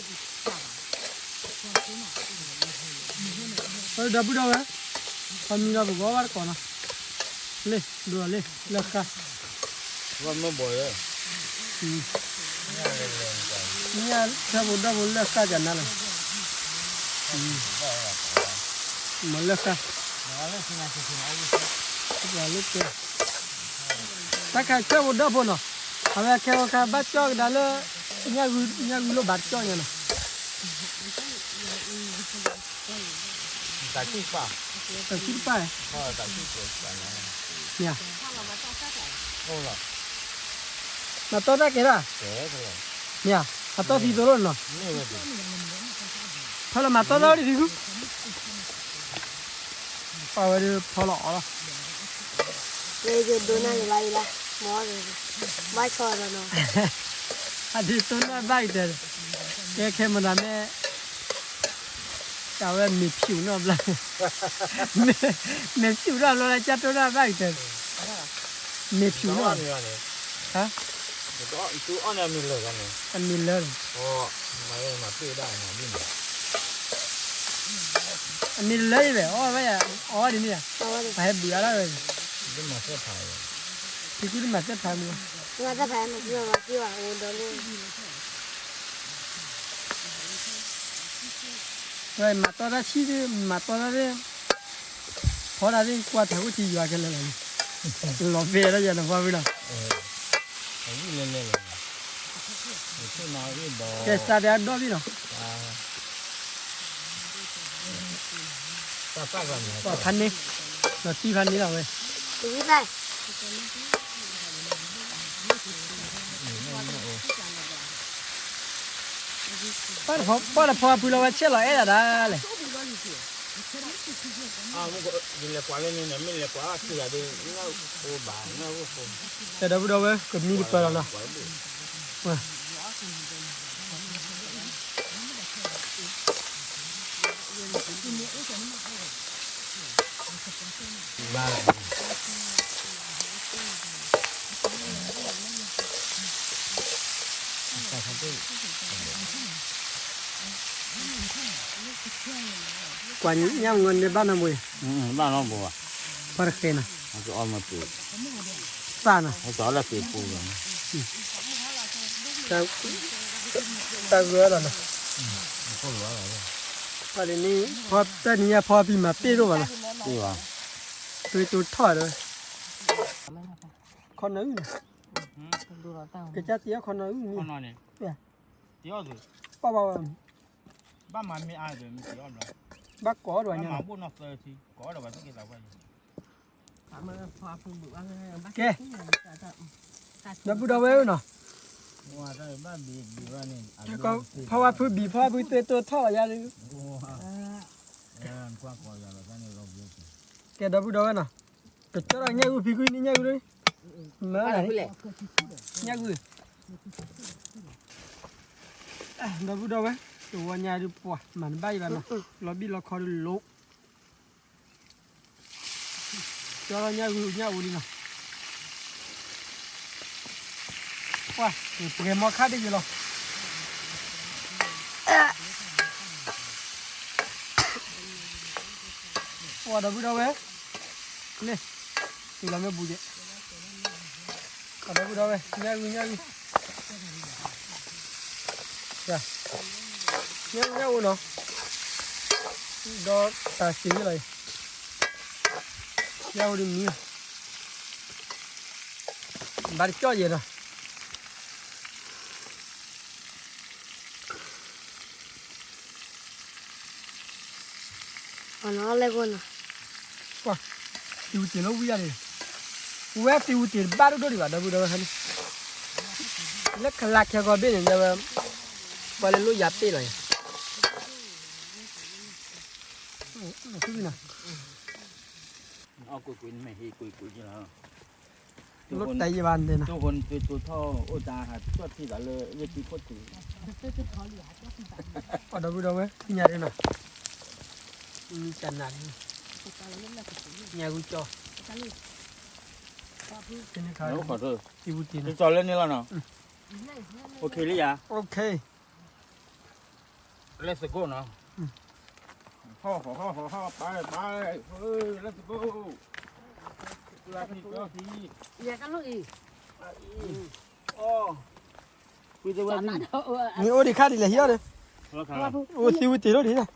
ဒီပုၢ်ဒီဝဲၢ်, ပှၤမံလီၤပဂီၢ်ဘၣ်တကိးနီၤ, လ့ၣ်ဒိၣ်လီၤလ့ၣ် လၢဃၣ်, မ့ၢ်ဆၢဖိဒီဖိလၢဃၣ်ကနါလီၤ, မ့ၢ်လၢဃၣ်, တၢ်ခါဆၢဖိဒီဖိနီၤ, အဝဲခဲဝဲခါဘၣ်ကၠီကဒါလၢ, ညၣ်ဂုၤလိၣ်ဘၣ်တကၠီညါနီၤ တၢ်ဆူၣ်တပၢ်, မ့ၢ်ဧါ, မၤတီတၢ်ကဲဒၣ်, မ့ၢ်ဧါ, အတီသံသိးလိာ်နီၤ, ဖဲလၢမၤတီတၢ်ဝဲဒၣ်ဒ်ကူ, ပာ်ဝဲဒၣ်ဖီလီၤအီၤလီၤ လၢယဒိးနၢ်ယလါယလါ, မ်, ဘၣ်ဆီဒီးနီၤ, အဒ့တိၢ်နၢ်ဘၣ်အံၤတဲ, ကဲခဲမတၤမ့ၢ်, တၢ်ဝဲမ့ၢ်ဖၠူးနီတဘျီ, မ့ၢ်ဖၠူးနီတဘျီလၢကၠီတိၢ်နၢ်ဘၣ်အံၤတဲ, မ့ၢ်ဖၠူးနီ, အမ့ၢ်လၢ, အမ့ၢ်လၢအံၤဝဲ, အီၣ်ဝဲယၤ, အီၣ်ဒ်န့ၣ်ဧါ, ပဟဲဘုးအါဒၣ်ဝဲ, သုကူတမၤသ့ၣ်ဖးမုၢ်, ဝဲမၤတီတၢ်ဆံၣ်သ့ၣ်, မၤတီတၢ်သ့ၣ်, ဖီတၢ်သ့ၣ်ကွၢ်ထးခိၣ်ထံယွၤခဲလၢာ်လီၤ, လီၤဖဲဒၣ်ယၤနဖီဝံၤလီၤ, ကဲစးဒဲးအဒိၣ်ဘံၣ်နီၤ, ပှၤဖးန့ၢ်, လီၤတံၢ်ဖးန့ၢ်လီၤဝဲ ပှၤတဖီပူၤလီၤဝဲဆဲးလီၤအဲၣ်ဒၣ်ဒၣ်လဲၣ်, ဒီပုၢ်ဒီဝဲၢ် ကမံတပၢၢ်လီၤနီၤ, ကွၢ်ညါမ့ၢ်န့ၣ်ဘၣ်နီတဘိ, ဘၣ်နီတဘိ, ပှၤတဃဲနီၤ, ပၢ်နီၤ, တၢ်ဂၢၢ်လီၤနီၤ, ပှၤဒ်န့ၣ် ဖီတၢ်နံၤညါဖီပံၤမၤပ့ၢ်ဒိၣ်ဘၣ်နီၤ, သွေးတိုးထီၣ်ဒီး, ခီနီၤအုၣ်နီၤ, ကစၢ်တ့အီၣ်ခီနီၤအုၣ်န့ၣ်, ပၢ်ဘၣ်ဝဲ, ဘၣ်ကိးအီၣ်ဒီးဝဲညါနီၤ, ဘၣ်ကိးအီၣ်ဒီးဝဲသ့ၣ်က့ၤသးပှၢ်, ကဲ, ဒီပုၢ်ဒီဝဲၢ်နီၤ, ဖီဝါဖုဘံၣ် ဖီဝါဖုသ့တိၢ်ထီၣ်ယၤ, ကဲဒီပုၢ်ဒီဝဲၢ်နီၤ, ကကၠီဒီးညၣ်ဂုၢ်ဖံကွံန့ၣ် ညၣ်ဂုၢ်, မၤ, ညၣ်ဂုၢ်, ဒီပုၢ်ဒီဝဲၢ်, တဝီညါဒုးပှၤမၤတဘၣ်ယံၤဘၣ်နီၤ, လီၤဘံၣ်လီၤခီဒုးလိၤ ကၠီဒီးညၣ်ဂုၢ်ညၣ်အိၣ်လံနီၤ, ပှၤ, ပှဲၤမီခါဒ်ယံၤလီၤ, ပှၤဒီပုၢ်ဒီဝဲၢ်, န့ၣ်, တုၤလီၤမ့ၢ်ဘူးကဲ, ပှၤဒီပုၢ်ဒီဝဲၢ် ညၣ်ဂုၢ်ညၣ်ဂုၢ် ညၣ်အိၣ်နီၤ, ဒီးတၢ်စံးဝံၤလီၤအံၤ, ညၣ်အိၣ်ဒ်မံၤ, ဘၣ်တကၠီၣ်ယဲၢ်နီၤ, သံဝူတ့ၢ်လၢဝံၤယၤန့ၣ်, ဝဲသံဝူတ့ၢ်တဘၣ်ဒိၣ်ဒိၣ်ဒံးဘၣ် ဒီပုၢ်ဒီဝဲၢ်ခါန့ၣ်, လၢကလါခဲကီၢ်ဘ့ၣ်န့ၣ် ဝဲ, ပှၤလၢလိၣ်ယၤပ့ၢ်လီၤယၤ, လိၣ်တဲယံၤဘၣ်န့ၣ်နီၤ, ဒီပုၢ်ဒီဝဲၢ် သ့ၣ်ညါဒ်နီၤ, မံတနၤ, ညၣ်ဂုၢ်ကၠီ, သံဝူတ့ၢ်လၢန့ၣ်လီၤနီၤ, OK လံယၤ, OK, let's go နီၤ, ဟီၣ်ဟီၣ်ဟီၣ်ဟီၣ် ပၢ်ပၢ်, let's go, ယၤကလိၣ်အံၤ, အံၤ, အီ, မ့ၢ်အိၣ်ဒံးခါဒ်လဲၣ်ဟံးအီၤဒီး, အိၣ်သံဝူတ့ၢ်လိၣ်ဒံး,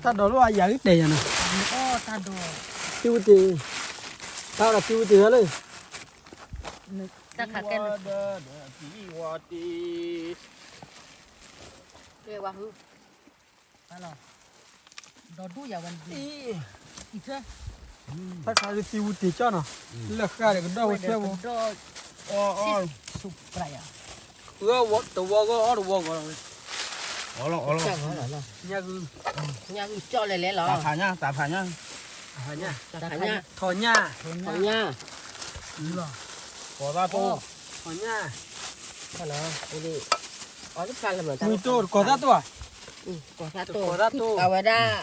တၢ်ဒိးလိၣ်အယၤဂံၢ်တဲာ်ယၤနီၤ, သံဝူတ့ၢ်, တၢ်ဒီးသံဝူတ့ၢ်ဝဲလၢ တၢ်ခးကဲလၢ, ဝါဟု, ဒီဒူၣ်ယၤဝဲ, တၢ်ခးဒုးသံဝူတ့ၢ်ကၠီနီၤ, လၢဃာ်ဒီးကဒီၣ်ဝဲဆွဲဖိ, အီ, တဝီဂီၢ်အီၣ်တဝီဂီၢ်လီၤဝဲ, ညၣ်ဂုၢ်, ညၣ်ဂုၢ်ကၠီလဲၤလဲၤလီၤ, တၢ်ဖးညၣ်, တၢ်ဖးညၣ်, ထီၣ်ညၣ်, ထီၣ်ညၣ်, ကိးသၣ်တိၣ်, ထီၣ်ညၣ်, မုၢ်တိၢ်တကိးသၣ်တိၣ်ဧါ, ကိးသၣ်တိၣ်, အဝဲဒၣ်,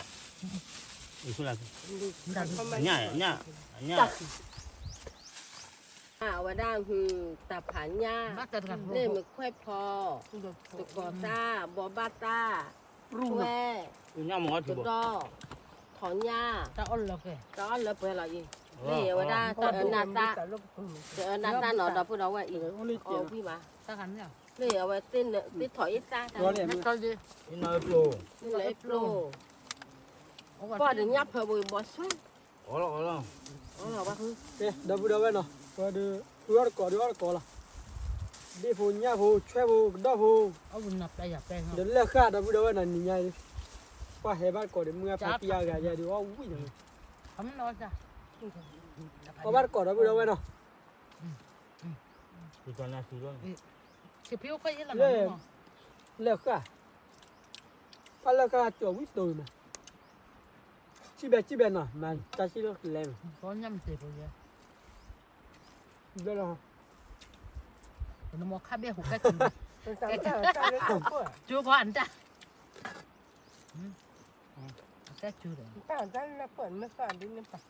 အဝဲဒၣ်, တၢ်ဖးညၣ်, လ့ၣ်မ့ၢ်ခွဲးဖီ, တကိးသၣ်, ဘိးဘၣ်သၣ်, ဆွဲ, ကဒီၣ်, ထီၣ်ညၣ်, တၢ်အီၣ်လၢပှဲၤလီၤအံၤ, လ့ၣ်အဝဲဒၣ်တၢ်အၢနၢ်သၣ်, တၢ်အၢနၢ်သၣ်နီၤ ဒီပုၢ်ဒီဝဲၢ်အံၤ, အီၣ်ဝံၣ်မး, လ့ၣ်အဝဲသ့ၣ်ထီၣ်အ့ၣ်သၣ်, လၢအပျိၢ်, ပှၤဒီးညၣ်ဖၢပူၤဘီဆွဲ, ဒီပုၢ်ဒီဝဲၢ်နီၤ, ပှၤဒီး, ဃုအီၣ်တကိးဒီးအီၣ်တကိးလီၤ, ဒ့ၣ်ဖိညၣ်ဖိဆွဲဖိကဒီၣ်ဖိ, ဒီးလၢဃာ်ဒီပုၢ်ဒီဝဲၢ်နီၤ နံၤညါအံၤ, ပှၤဟဲဘၣ်တကိးဒီးမုၢ်အဖါတံၢ်အါဂၤယါဒီးအီၣ်ဝံၣ်နီၤ, အီၣ်ဘၣ်တကိးဒီပုၢ်ဒီဝဲၢ်နီၤ, လၢဃာ်, ပှၤလၢဃာ်ကၠီၤဝံၣ်တိၤန့ၣ်, စံၣ်ဘဲစံၣ်ဘဲနီၤ မၤတၢ်စံၣ်လၢလဲၤ, ဘဲလီၤ, ကၠိကီၢ်အတၢ်, တၢ်လၢပှဲၤမ့ၢ်သၣ်ဒ်န့ၣ်ပၢ်,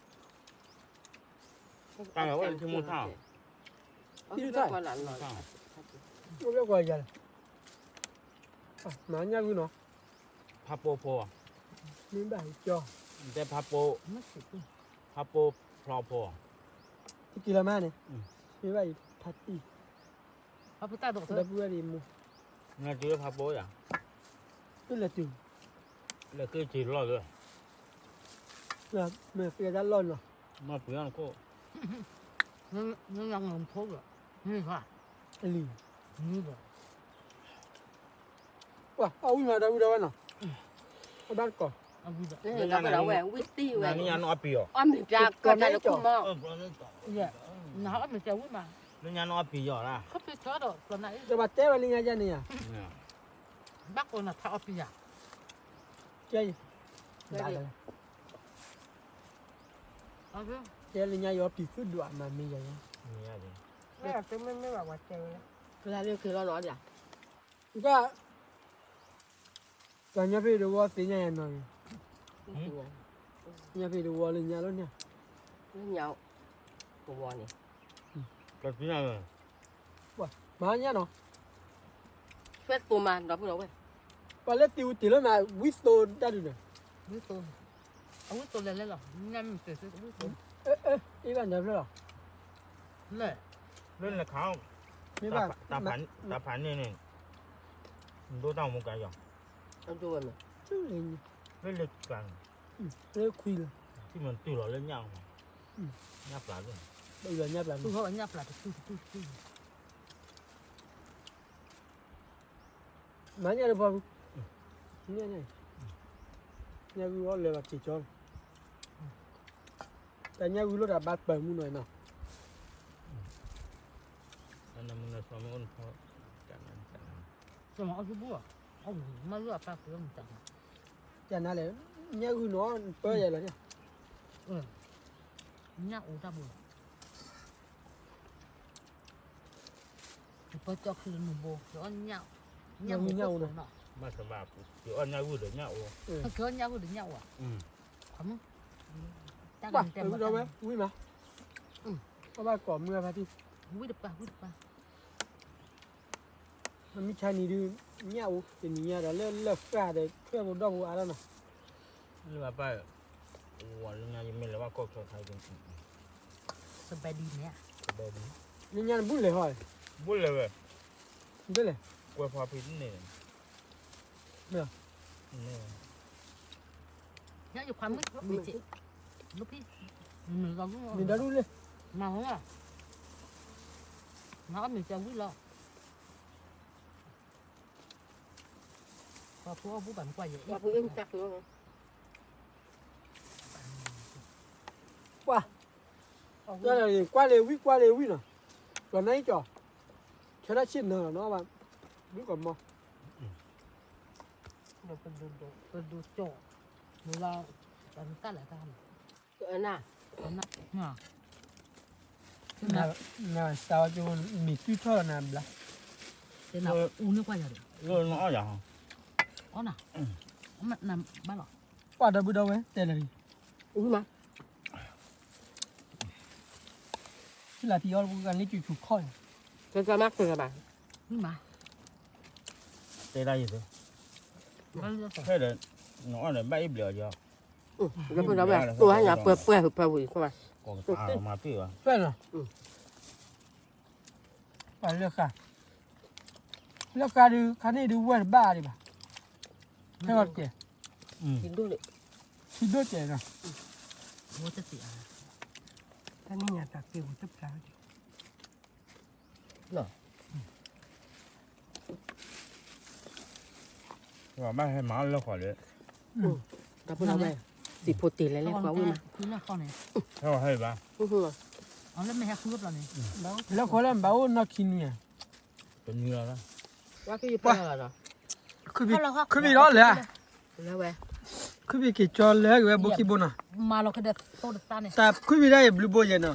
တၢ်လၢအိၣ်လၢထံမိၢ်ထၣ်, ထံမိၢ်ထၣ်, အိၣ်လၢပှဲၤယၤလဲၣ်, မၤညၣ်ဂုၢ်နီၤ, ဖးပိဖိ, မ့ၢ်ဘၣ်ကၠီ, တဲဖးပိ, ဖးပိဖျီဖိ, တက့ၤလီၤမးန့ၣ်, မ့ၢ်ဘၣ်အံၤဖးတံၢ်, ဒီပုၢ်ဝဲၢ်ဒ်မိၢ်, နတုၤလၢဖးပိယၤ, တုၤလဲၤတုၤ, လဲၤက့ၤက့ၤလီၢ်လၢ, မ့ၢ်က့ၤတၢ်လီၢ်နီၤ, မ့ၢ်ပှ့ၤအီၣ်နခိၣ်, လံ, ပှၤအီၣ်ဝံၣ်မးဒီပုၢ်ဒီဝဲၢ်နီၤ, အဘၣ်တကိး အဝံၤဒီး လၢညါနဝဲ ဝံၣ်တံၢ်ဝဲ နညါနအီၣ်ပံၤအီၤ အီၣ်မ့ၤပျါကီတၢ်လၢခိၣ်မီၢ် နအီၣ်မ့ၤပျါဝံၣ်မး လၢညါနအီၣ်ပံၤအီၤဒၣ် တဘၣ်တဲဝဲလၢညါယဲန့ၣ်ယၤ ဘၣ်ကိးနၤထါအီၣ်ပံၤယၤ ကဲ တဲလၢညါယအီၣ်ပံၤသုဒွးမးမ့ၢ်ယၤ မ့ၢ်ယၤ မ့ၢ်ဝဲ ကလၢလၢက့ၤလီၤနီၤဒၣ် က တၢ်ညါဖဲတဝီသ့ၣ်ညါယၤနီၤန့ၣ် ညါဖဲတဝီလၢညါလီၤန့ၣ် လၢညါ တဝီန့ၣ် ပှၤမၤညါနီၤ ဆွဲသိမး ဒီပုၢ်ဒီဝဲၢ် ပှၤလၢသံဝံၤတ့ၢ်လီၤမး ဝံသိတၢ်ဒုးန့ၣ် ဝံသိ အဝံသိလဲၤလဲၤလီၤ ညါမ့ၢ်တ့ၢ်ဝံသိ အ့ဘၣ်နၤဖျၢၣ်လီၤ လၢ လၢနခါ မ့ၢ်ဘၣ် တၢ်ဖးန့ၢ်န့ၣ် နဒိတၢ်မူကါယီၤ အဒိဝဲမး လၢလၢကျါန့ၣ် လၢခွံလီၤ ထံၣ်မ့ၢ်တုၤလီၤလၢညၣ်အီၤ ညၣ်ပျၢ်လၢ ညၣ်ပျၢ်လၢ ညၣ်ပျၢ်တတုၤတတုၤတတုၤ မၤညၣ်တပှၢ်ပူၤ ညၣ် ညၣ်ဂုၢ်အီၣ်လၢၤဘၣ်စ့ၢ်ကီး တၢ်ညၣ်ဂုၢ်လိၣ်တၢ်ဘၣ်ပၢၤမုၢ်နီၤနီၤ စီၤမၤအီၣ်ဆူဘိၣ် အီၣ်မၤဂုၢ်အပၢ်ဃုအီၣ်မၤတၢ် တၢ်နၤလဲၣ် ညၣ်ဂုၢ်နီၤ ပၢယၤလီၤ ညၣ်အိၣ်တၢ်ဘိ ပၢကၠီၣ်ခုလၢနဘိ ကၠီၣ်ညၣ် ညၣ်အိၣ်နီၤ ဘၣ်သဘၣ်ပူၤ ကၠီၣ်ညၣ်ဂုၢ်ဒီးညၣ်အိၣ် ကၠီၣ်ညၣ်ဂုၢ်ဒီးညၣ်အိၣ် ခီမုၢ် တၢ်ကဝဲ ဝံၣ်မး ပဘၣ်ကိးမုၢ်အဖါတံၢ် ဝံၣ်တပှၢ် ဝံၣ်တပှၢ် မ့မ့ၢ်ဆါနံၤဒုး ညၣ်အိၣ် တနံၤညါဒီးလၢလၢၢ်ဃၢ်ဒီး ထွဲၣ်ဖိဒီၣ်ဖိအါထီၣ်နီၤ လၢအပၢ် ဝၤလၢညါယမ့ၢ်လၢဘၣ်ကီၢ်ချီခါက့ၤ ကဘဲဒံန့ၣ် ကဘဲဒံ လၢညါနဘူၣ်လဲၤဟီ ဘူၣ်လဲၤဝဲ ဒ်လဲၣ် ကွဲဖီဖံတန့ၣ် မ့ၢ် ညါယခွါမုၣ် မ့ၢ်က့ မ့ၢ်ဒီဒူၣ်လဲၣ် မၤဟီ မၤအီၣ်မ့ၤကဝံၣ်လီၤ ပှၤဖိအီၣ်ဘူၣ်ဘၣ်မကွၢ်ယဲ ပှၤဖိအီၣ်မ့ၤတၢ်ဃု ပှၤ ကွၢ်လၢဝံၣ် ကွၢ်လၢဝံၣ်နီၤ ပှၤနါအံၤကီၤ ဆၢတၢ်ဆ့ၣ်နီၤနီၤဘၣ် ဘုကီၤမီ ပဒိကၠီၣ် မလါ တၢ်လၢတၢ် နစးဝဲကမ့ၢ်သွံၣ်ထီၣ်နၤဘျါ နအူန့ၢ်ကွၢ်ယၤဒီး လၢနအီၣ်ယၤဟီ အီၣ်နၤ နဘၣ်လီၤ ပှၤဒီပုၢ်ဒီဝဲၢ်တဲလၢၤ အူမး ဖံလၢဖံအီၣ်တပူၤကန့ၢ်ကၠူၤဆူၣ်ခီၣ်န့ၣ် ကကမၤကဘၣ် မး တဲဒၣ်ယၤသ့ ဖဲဒီး နအီၣ်ဒီးဘၣ်အ့ၣ်ဘျဲးအီၤယီၤ ဒီပုၢ်ဒီဝဲၢ် တိၢ်ဟါညါပှဲၤပှဲၤပှဲၤဝံၤ ပှဲၤလီၤ ပှၤလၢဃာ် လၢဃာ်ဒုး ခါန့ၣ်ဒုးဝဲၢ်တဘၣ်ဒံးဘၣ် ဖဲလီၤတက့ၢ် ထံဒိၣ်တက့ၢ်နီၤ တၢ်န့ၣ်ညါတၢ်က့ၢ်ဝံၤတပျၢ် ဘၣ်ဟဲမၤအီၣ်လၢဃီလၢ ဒီပုၢ်ဒီဝဲၢ် စံၣ်ဖိတ့ၢ်လဲၣ်လဲၣ် ပှၤဝံၣ်မး ဟဲဝဲဟဲဘၣ် လၢဃီလၢဘၣ်အိၣ်နီၢ်ခံနွံဧါ တနွံလီၤ ခုဘံၣ်လီၤလၢ ခုဘံၣ်က့ၤကၠီလၢက့ၤဝဲဘိခံဘိနီၤ တၢ်ခုဘံၣ်ဒၣ်ယဘျုးဘိယဲနီၤ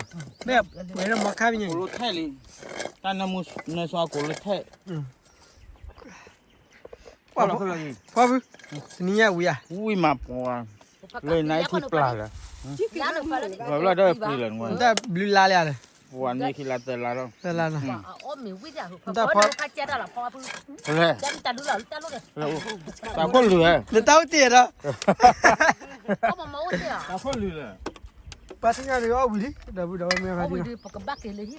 မ့ၢ်ဝဲဒၣ်မီခါဘံၣ်ညါ ကိးလၢထဲလံ တၢ်နၢမူနၢဆှီကိးလၢထဲ ပှၤဖု တနံၤညါဝံၤဧါ ဝံၤမးပှၤ လၢနအံၤထံပျၢ်လၢ ပှၤဘျီဒီးပျံၤလၢနဝဲ တၢ်ဘျုးလါလၢယၤလဲၣ် ပှၤန့ၣ်ခံလါသၢလါလီၤ သၢလါလီၤ တၢ်ဖီ တၢ်ခိၣ်လွံၢ်ဟဲ နတၢ်အိၣ်တ့ၢ်ဒီး တၢ်ခိၣ်လွံၢ်လၢ ပှၤသ့ၣ်ညါန့ၣ်အီၣ်ဝံၤလံ ဒီပုၢ်ဒီဝဲၢ်မ့ၢ်ဖါတံၢ်နီၤ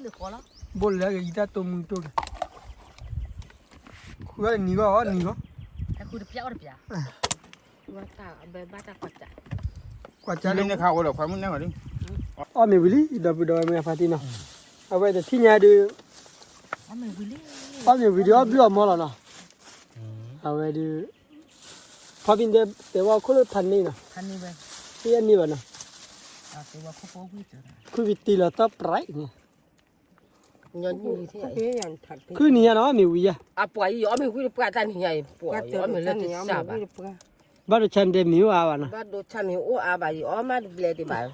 ဘိၣ်လၢကယံၤတၢ်တိၢ်မုၢ်တိၢ်ဒီး ဃုအီၣ်နံၤဂီၢ်အီၣ်နံၤဂီၢ် ကွၢ်ကၢလၢ အီၣ်မ့ၤဝံၤလံ ဒီပုၢ်ဒီဝဲၢ်မ့ၢ်ဖါတံၢ်နီၤ အဝဲတထံၣ်ညါဒုး အီၣ်မ့ၤဝံၤဒုးအီၣ်ဘျုးအီၣ်မီလီၤနီၤ အဝဲဒုး ဖီဘံတဲဝဲခိၣ်လၢဖးန့ၣ်နီၤ, ဖဲအန့ၣ်ဘၣ်နီၤ, ခုကတံၢ်လီၤသီပြဲးန့ၣ်, ခုနံၤညါနီၤ အီၣ်မ့ၤဝံၤယါ, အပှၤအံၤအီၣ်မ့ၤဝံၤတပှၢ်တၢ်နံၤညါအံၤ ပှၤအီၣ်မ့ၤလၢတစၢ်ဘၣ်, ဘၣ်ဒိဆါန့ၣ်တဲမ့ၤအိၣ်အါဘၣ်နီၤ, ဘၣ်ဒိဆါန့ၣ်အိၣ်အါဘၣ်အံၤ အီၣ်မ့ၤတဘျဲဒံးဘၣ်,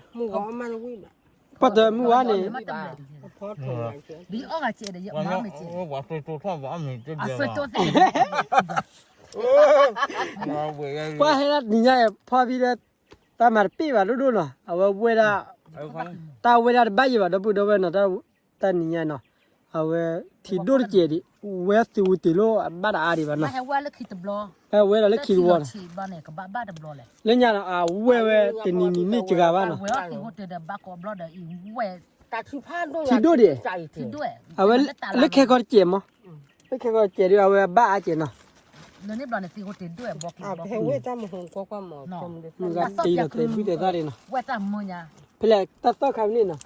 ပှၤတမုၢ်ဝါန့ၣ် ပှၤဟဲဒၣ်နံၤညါအံၤ ဖီဘံဒီး တၢ်မၤတပ့ၢ်ဘၣ်ဒိၣ်ဒိၣ်နီၤ အဝဲဝဲဒၣ်, တၢ်ဝဲဒၣ်တဘၣ်ယံၤဘၣ် ဒီပုၢ်ဒီဝဲၢ်နီၤ, တၢ်နံၤညါနီၤ, အဝဲထံၣ်ဒိၣ်တစဲးဒံး, ဝဲသုးဝူၤတ့ၢ်လိာ်အဘၣ်တအါဒံးဘၣ်နီၤ, ဝဲဒၣ်လၢခံတဘျီ, လၢညါနီၤ အဝဲဝဲတနံၤနံၤန့ၣ်စှၤဘၣ်နီၤ, ထံၣ်ဒိၣ်ဒံး, အဝဲလၢခဲကီတစဲးမး, လၢခဲကီတစဲးဒံး အဝဲဘၣ်အါစဲးနီၤ, မုၢ်ဂၤတ့လီၤတဲဘုၣ်တဲသၣ်ဒံးနီၤ, ဖဲလဲၣ်တၢ်သီၣ်ခါမ့ၢ်န့ၣ်နီၤ,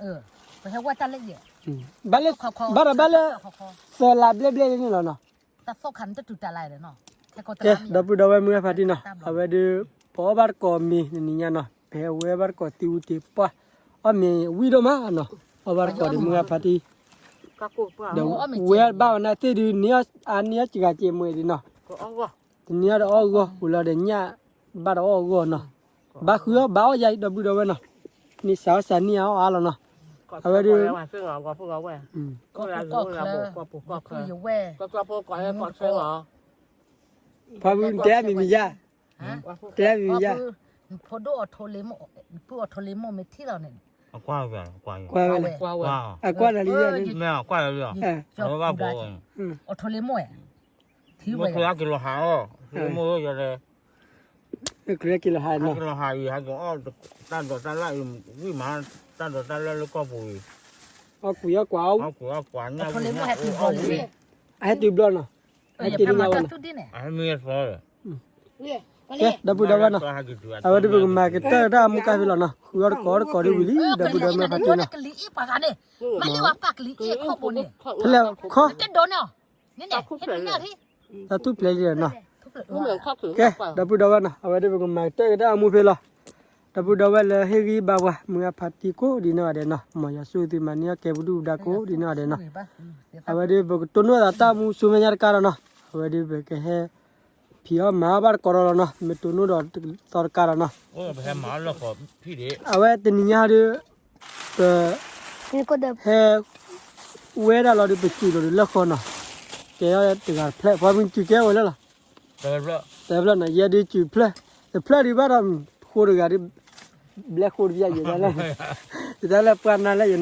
ဘၣ်ဒီးဘၣ်လၢ သၢလါဘျဲၣ်ဘျဲၣ်န့ၣ်လီၤနီၤ, ကဲ ဒီပုၢ်ဒီဝဲၢ်မုၢ်ဂၤဖါတံၢ်နီၤ အဝဲဒုး ပအီၣ်ဘၣ်တကိးမ့ၤနံၤညါနီၤ ပဟဲဝဲဘၣ်တကိးသံဝူတ့ၢ်ပှၢ် အီၣ်မ့ၤဝံၣ်ဒိၣ်မးနီၤ အီၣ်ဘၣ်တကိးဒီးမုၢ်ဂၤဖါတံၢ်, ဒီးဝဲဘၣ်ဝဲနၤသ့ၣ်ဒုး အန့ၢ်အီၣ်စှၤစဲးမ့ၤဒံးနီၤ, တန့ၢ်အီၣ်ဒီးအီၣ်ဂီၢ် ပူၤလီၤဒီးညၣ် ဘၣ်ဒီးအီၣ်အဂီၢ်နီၤ, ဘၣ်ဃုအီၣ်ဘၣ်အီၣ်ယါအံၤ ဒီပုၢ်ဒီဝဲၢ်နီၤ, န့ၢ်စးအီၣ်စးန့ၢ်အီၣ်အါလီၤနီၤ, အဝဲဒုး ဖါဘုတဲအမံၤမံၤယါ, တဲအမံၤမံၤယါ, ကွၢ်ဝဲလဲၣ်, အကွၢ်နၤလံ, ကလီၤဟးနီၤ, တၢ်ဒိးတၢ်လၢ်အံၤ ဝံၣ်မး, တၢ်ဒိးတၢ်လၢ်လၢကီၢ်ပူၤအံၤ, အီၣ်ကွံာ်အီၣ်ကွၢ်, အဟဲတုၤဘျီနီၤ, အဟဲတုၤလၢညါဝဲနီၤ, ကဲ ဒီပုၢ်ဒီဝဲၢ်နီၤ, အဝဲဒုးပကမၤကတၢၢ်တၢ်အမူကါဖဲလီၤနီၤ, ဃုအီၣ်တကိးတကိးဒ်ဝံၤလံ ဒီပုၢ်ဒီဝဲၢ်ဖါတံၢ်နီၤ, ဖဲလဲၣ်ခီ တၢ်ထူၣ်ဖျဲးလံနီၤ, ကဲ ဒီပုၢ်ဒီဝဲၢ်နီၤ, အဝဲဒုးပကမၤကတၢၢ်က့ၤတၢ်အမူဖဲလီၤ, ဒီပုၢ်ဒီဝဲၢ်လၢဟ့ၣ်ဂံၢ်ဘါပှၤ မုၢ်ဂၤဖါတံၢ်ကိးဒ်နီၢ်ဂၤဒဲးနီၤ, မ်ယွၤဆိၣ်ဂ့ၤသုမၤန့ၢ်အီၣ်ကဲပဒုၣ်ပဒါကိးဒ်နီၢ်ဂၤဒဲးနီၤ, အဝဲဒုးပကတိၢ်နီၣ်သးတၢ်မူဆူမဲာ်ညါတကါဒီးနီၤ, အဝဲဒုးပကဟဲ ဖံးအီၣ်မၤအီၣ်ဘၣ်တကိးဒီးလီၤနီၤ, မ့ၢ်တိၢ်နီၣ်ဒီးသီတကါဒီးနီၤ, အဝဲတနံၤညါဒီး ပ ဟဲ ဝဲဒၣ်လီၤဒီးပစုာ်လီၤဒီးလၢဃီနီၤ, ကဲတဂၤတဖျၢၣ် ပှၤမုၢ်စုာ်ကဲဝဲလၢလီၤ, တဖျၢၣ်နီၤ ယဲဒုးစုာ်ဖျၢၣ်, တဖျၢၣ်ဒံးဘၣ်ဒီး ဃိတဂၤဒ် ဘျဲၣ်ဃိတဘျဲၣ်ယဲဒၣ်လၢ ယတၢ်လၢပှၤနၤလၢယနီၤ,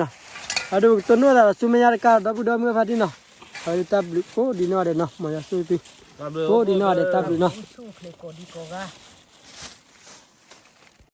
အဒုးပကတိၢ်နီၣ်သးဒီးဆူမဲာ်ညါတကါ ဒီပုၢ်ဒီဝဲၢ်မုၢ်ဂၤဖါတံၢ်နီၤ, အဝဲဒုးတၢ်ဘျုးကိးဒ်နီၢ်ဂၤဒဲးနီၤ, မ်ယွၤဆိၣ်ဂ့ၤသု ကိးဒ်နီၢ်ဂၤဒဲးတၢ်ဘျုးနီၤ, ဆူၣ်ချ့ကိးဒံကိးဂၤ